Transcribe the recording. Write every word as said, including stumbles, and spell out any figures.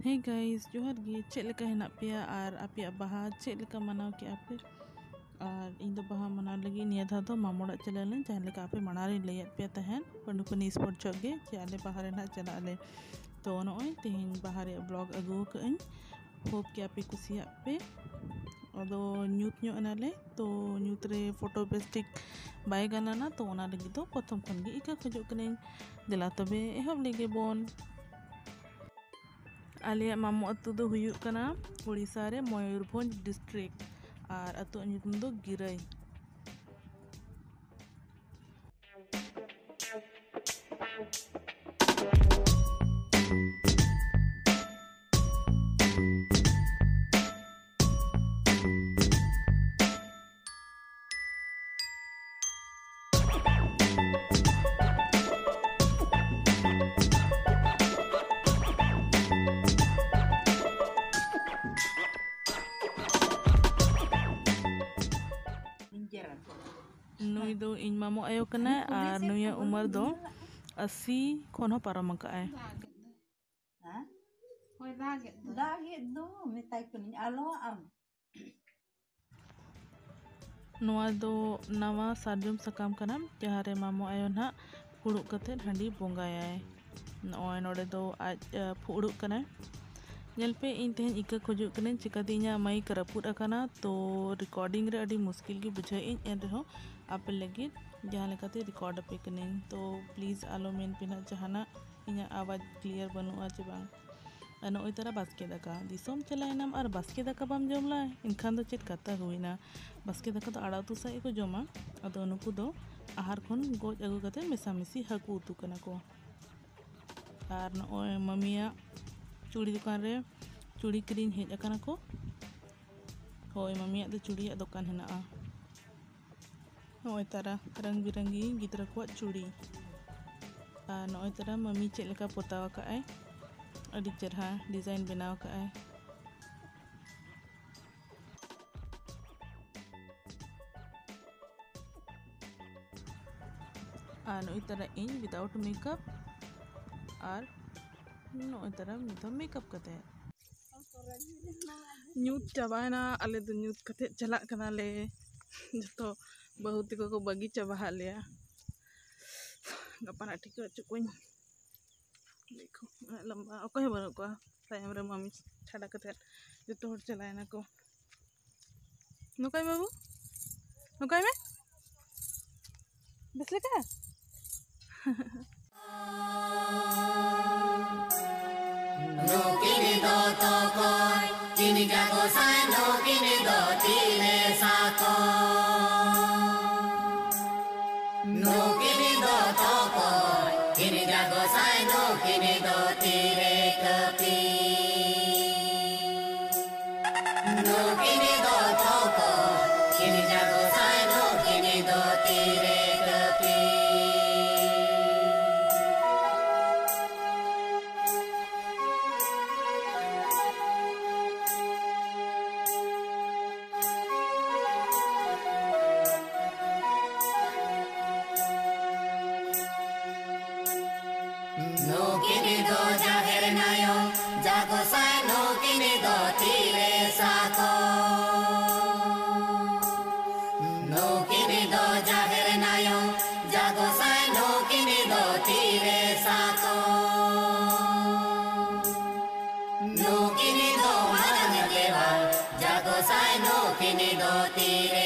Hey guys, ᱡᱚᱦᱟᱨ ᱜᱮ᱾ ᱪᱮᱫ ᱞᱮᱠᱟ ᱦᱮᱱᱟᱜ ᱯᱮᱭᱟ ᱟᱨ ᱟᱯᱮᱭᱟᱜ ᱵᱟᱦᱟ ᱪᱮᱫ ᱞᱮᱠᱟ ᱢᱟᱱᱟᱣ ᱠᱮᱜᱼᱟ ᱯᱮ? ᱟᱨ ᱤᱧ ᱫᱚ ᱵᱟᱦᱟ ᱢᱟᱱᱟᱣ ᱞᱟᱹᱜᱤᱫ ᱱᱤᱭᱟᱹ ᱫᱷᱟᱣ ᱫᱚ ᱢᱟᱢᱚ ᱚᱲᱟᱜ ᱪᱟᱞᱟᱣ ᱞᱮᱱ, ᱡᱟᱦᱟᱸ ᱞᱮᱠᱟ ᱟᱯᱮ ᱢᱟᱲᱟᱝ ᱨᱤᱧ ᱞᱟᱹᱭᱟᱫ ᱯᱮᱭᱟ ᱛᱟᱦᱮᱸᱫ ᱯᱟᱹᱰᱩᱯᱟᱹᱱᱤ spot ᱡᱚᱜ ᱜᱮ, ᱡᱮ ᱟᱞᱮ ᱵᱟᱦᱟ ᱨᱮ ᱱᱟᱦᱟᱜ ᱪᱟᱞᱟᱜ ᱟᱞᱮ᱾ ᱛᱚ ᱱᱚᱜᱼᱚᱭ ᱛᱮᱦᱮᱧ ᱵᱟᱦᱟ ᱨᱮᱭᱟᱜ vlog ᱟᱹᱜᱩ ᱟᱠᱟᱫ ᱟᱹᱧ᱾ Hope ᱠᱮ ᱟᱯᱮ ᱠᱩᱥᱤᱭᱟᱜ ᱯᱮ᱾ ᱟᱫᱚ ᱧᱩᱛ ᱧᱚᱜ ᱮᱱᱟᱞᱮ, ᱛᱚ ᱧᱩᱛ ᱨᱮ photo ᱵᱮᱥ ᱴᱷᱤᱠ ᱵᱟᱭ ᱜᱟᱱ ᱞᱮᱱᱟ, ᱛᱚ ᱚᱱᱟ ᱞᱟᱹᱜᱤᱫ ᱫᱚ ᱯᱨᱚᱛᱷᱚᱢ ᱠᱷᱚᱱ ᱜᱮ ᱤᱠᱟᱹ ᱠᱷᱚᱡᱚᱜ ᱠᱟᱹᱱᱟᱹᱧ᱾ ᱫᱮᱞᱟ ᱛᱚᱵᱮ ᱮᱦᱚᱵ ᱞᱮᱜᱮ ᱵᱚᱱ᱾ ᱟᱞᱮᱭᱟᱜ ᱢᱟᱢᱚ ᱟᱹᱛᱩ ᱫᱚ ᱦᱩᱭᱩᱜ ᱠᱟᱱᱟ ᱩᱲᱤᱥᱥᱟ ᱨᱮ ᱢᱚᱭᱩᱨᱵᱷᱚᱸᱡᱽ district, ᱟᱨ ᱟᱹᱛᱩ ᱧᱩᱛᱩᱢ ᱫᱚ ᱜᱤᱨᱟᱹᱭ᱾ ᱱᱩᱭ ᱫᱚ ᱤᱧ ᱢᱟᱢᱚ ᱟᱭᱳ ᱠᱟᱱᱟᱭ ᱟᱨ ᱱᱩᱭᱟᱜ ᱩᱢᱮᱨ ᱫᱚ ᱟᱥᱤ ᱠᱷᱚᱱ ᱦᱚᱸ ᱯᱟᱨᱚᱢ ᱟᱠᱟᱫ ᱟᱭ᱾ ᱦᱮᱸ? ᱦᱳᱭ, ᱫᱟᱜᱮᱫ ᱫᱚ᱾ ᱫᱟᱜᱮᱫ ᱫᱚ, ᱢᱮᱛᱟᱭ ᱠᱟᱹᱱᱟᱹᱧ, ᱟᱞᱚ ᱟᱢ᱾ ᱱᱚᱣᱟ ᱫᱚ ᱱᱟᱣᱟ ᱥᱟᱨᱡᱚᱢ ᱥᱟᱠᱟᱢ ᱠᱟᱱᱟ, ᱡᱟᱦᱟᱸ ᱨᱮ ᱢᱟᱢᱚ ᱟᱭᱳ ᱱᱟᱦᱟᱜ ᱯᱷᱩᱲᱩᱜ ᱠᱟᱛᱮᱫ ᱦᱟᱺᱰᱤ ᱵᱚᱸᱜᱟᱭᱟᱭ᱾ ᱱᱚᱜᱼᱚᱭ ᱱᱚᱰᱮ ᱫᱚ ᱟᱡ, ᱮ, ᱯᱷᱩᱲᱩᱜ ᱠᱟᱱᱟᱭ᱾ ᱧᱮᱞ ᱯᱮ, ᱤᱧ ᱛᱮᱦᱮᱧ ᱤᱠᱟᱹ ᱠᱷᱚᱡᱚᱜ ᱠᱟᱹᱱᱟᱹᱧ, ᱪᱤᱠᱟᱹᱛᱮ ᱤᱧᱟᱹᱜ mic ᱨᱟᱹᱯᱩᱫ ᱟᱠᱟᱱᱟ, ᱛᱚ recording ᱨᱮ ᱟᱹᱰᱤ ᱢᱩᱥᱠᱤᱞ ᱜᱮ ᱵᱩᱡᱷᱟᱹᱣᱮᱫ ᱟᱹᱧ, ᱮᱱ ᱨᱮᱦᱚᱸ ᱟᱯᱮ ᱞᱟᱹᱜᱤᱫ ᱡᱟᱦᱟᱸ ᱞᱮᱠᱟᱛᱮ record ᱟᱯᱮ ᱠᱟᱹᱱᱟᱹᱧ᱾ ᱛᱚ please ᱟᱞᱚ ᱢᱮᱱ ᱯᱮ ᱱᱟᱜ ᱡᱟᱦᱟᱱᱟᱜ ᱤᱧᱟᱹᱜ ᱟᱣᱟᱡᱽ clear ᱵᱟᱹᱱᱩᱜᱼᱟ ᱪᱮ ᱵᱟᱝ᱾ ᱟᱨ ᱱᱚᱜᱼᱚᱭ ᱛᱟᱨᱟ ᱵᱟᱥᱠᱮ ᱫᱟᱠᱟ, ᱫᱤᱥᱚᱢ ᱪᱟᱞᱟᱣ ᱮᱱᱟᱢ ᱟᱨ ᱵᱟᱥᱠᱮ ᱫᱟᱠᱟ ᱵᱟᱢ ᱡᱚᱢ ᱞᱟ, ᱮᱱᱠᱷᱟᱱ ᱫᱚ ᱪᱮᱫ ᱠᱟᱛᱷᱟ ᱦᱩᱭᱱᱟ? ᱵᱟᱥᱠᱮ ᱫᱟᱠᱟ ᱫᱚ ᱟᱲᱟᱜ ᱩᱛᱩ ᱥᱟᱶ ᱜᱮᱠᱚ ᱡᱚᱢᱟ᱾ ᱟᱫᱚ ᱱᱩᱠᱩ ᱫᱚ ᱟᱦᱟᱨ ᱠᱷᱚᱱ ᱜᱚᱡ ᱟᱹᱜᱩ ᱠᱟᱛᱮ ᱢᱮᱥᱟᱢᱤᱥᱤ ᱦᱟᱹᱠᱩ ᱩᱛᱩ ᱠᱟᱱᱟ ᱠᱚ᱾ ᱟᱨ ᱱᱚᱜᱼᱚᱭ ᱢᱟᱹᱢᱤᱭᱟᱜ ᱪᱩᱲᱤ ᱫᱚᱠᱟᱱ ᱨᱮ ᱪᱩᱲᱤ ᱠᱤᱨᱤᱧ ᱦᱮᱡ ᱟᱠᱟᱱᱟ ᱠᱚ᱾ ᱦᱳᱭ, ᱢᱟᱹᱢᱤᱭᱟᱜ ᱫᱚ ᱪᱩᱲᱤᱭᱟᱜ ᱫᱚᱠᱟᱱ ᱦᱮᱱᱟᱜᱼᱟ᱾ ᱱᱚᱜᱼᱚᱭ ᱛᱟᱨᱟ ᱨᱚᱝ ᱵᱤᱨᱚᱝᱜᱤ ᱜᱤᱫᱽᱨᱟᱹ ᱠᱚᱣᱟᱜ ᱪᱩᱲᱤ᱾ ᱟᱨ ᱱᱚᱜᱼᱚᱭ ᱛᱟᱨᱟ ᱢᱟᱹᱢᱤ ᱪᱮᱫ ᱞᱮᱠᱟ ᱯᱚᱛᱟᱣ ᱟᱠᱟᱫ ᱟᱭ, ᱟᱹᱰᱤ ᱪᱮᱨᱦᱟ design ᱵᱮᱱᱟᱣ ᱟᱠᱟᱫ ᱟᱭ᱾ ᱟᱨ ᱱᱚᱜᱼᱚᱭ ᱛᱟᱨᱟ ᱤᱧ without makeup ᱟᱨ ᱱᱚᱜᱼᱚᱭ ᱛᱟᱨᱟ ᱱᱤᱛᱚᱜ ᱢᱮᱠᱟᱯ ᱠᱟᱛᱮ ᱧᱩᱛ ᱪᱟᱵᱟᱭᱮᱱᱟ᱾ ᱟᱞᱮ ᱫᱚ ᱧᱩᱛ ᱠᱟᱛᱮ ᱪᱟᱞᱟᱜ ᱠᱟᱱᱟᱞᱮ᱾ ᱡᱚᱛᱚ ᱵᱟᱹᱦᱩ ᱛᱟᱠᱚ ᱠᱚ ᱵᱟᱹᱜᱤ ᱪᱟᱵᱟ ᱟᱫ ᱞᱮᱭᱟ᱾ ᱜᱟᱯᱟ ᱱᱟᱜ ᱴᱷᱤᱠᱟᱹ ᱦᱚᱪᱚ ᱠᱚᱣᱟᱧ᱾ ᱫᱮᱠᱷᱳ, ᱩᱱᱟᱹᱜ ᱞᱟᱢᱵᱟ ᱚᱠᱚᱭ ᱦᱚᱸ ᱵᱟᱹᱱᱩᱜ ᱠᱚᱣᱟ᱾ ᱛᱟᱭᱚᱢ ᱨᱮ ᱢᱟᱢᱤ ᱪᱷᱟᱰᱟ ᱠᱟᱛᱮ ᱡᱚᱛᱚ ᱦᱚᱲ ᱪᱟᱞᱟᱣᱮᱱᱟ ᱠᱚ᱾ ᱱᱚᱝᱠᱟᱭ ᱵᱟᱹᱵᱩ, ᱱᱚᱝᱠᱟᱭ ᱢᱮ᱾ ᱵᱮᱥ ᱞᱮᱠᱟ? ᱱᱩᱠᱤᱱ ᱫᱚ ᱛᱚᱠᱚᱭ, ᱠᱤᱱ ᱡᱟᱜᱚ ᱥᱟᱭ, ᱱᱩᱠᱤᱱ ᱫᱚ ᱛᱤᱨᱮ ᱥᱟᱠᱚᱭ᱾ ᱱᱩᱠᱤᱱ ᱫᱚ ᱛᱚᱠᱚᱭ, ᱠᱤᱱ ᱡᱟᱜᱚ ᱥᱟᱭ, ᱱᱩᱠᱤᱱ ᱫᱚ ᱛᱤᱨᱮ ᱠᱟᱹᱯᱤ᱾ ᱱᱩᱠᱤᱱ ᱫᱚ ᱛᱚᱠᱚᱭ, ᱠᱤᱱ ᱡᱟᱜᱚ ᱥᱟᱭ, ᱱᱩᱠᱤᱱ ᱫᱚ ᱛᱤᱨᱮ ᱠᱟᱹᱯᱤ᱾ ᱱᱩᱠᱤᱱ ᱫᱚ ᱡᱟᱦᱮᱨ ᱟᱭᱳ, ᱡᱟᱜᱚ ᱥᱟᱭ, ᱱᱩᱠᱤᱱ ᱫᱚ ᱛᱤᱨᱮ ᱥᱟᱠᱚ᱾ ᱱᱩᱠᱤᱱ ᱫᱚ ᱡᱟᱦᱮᱨ ᱟᱭᱳ, ᱡᱟᱜᱚ ᱥᱟᱭ, ᱱᱩᱠᱤᱱ ᱫᱚ ᱛᱤᱨᱮ ᱥᱟᱠᱚ᱾ ᱱᱩᱠᱤᱱ ᱫᱚ ᱢᱟᱨᱟᱝ ᱫᱮᱣᱟ, ᱡᱟᱜᱚ ᱥᱟᱭ, ᱱᱩᱠᱤᱱ ᱫᱚ ᱛᱤᱨᱮ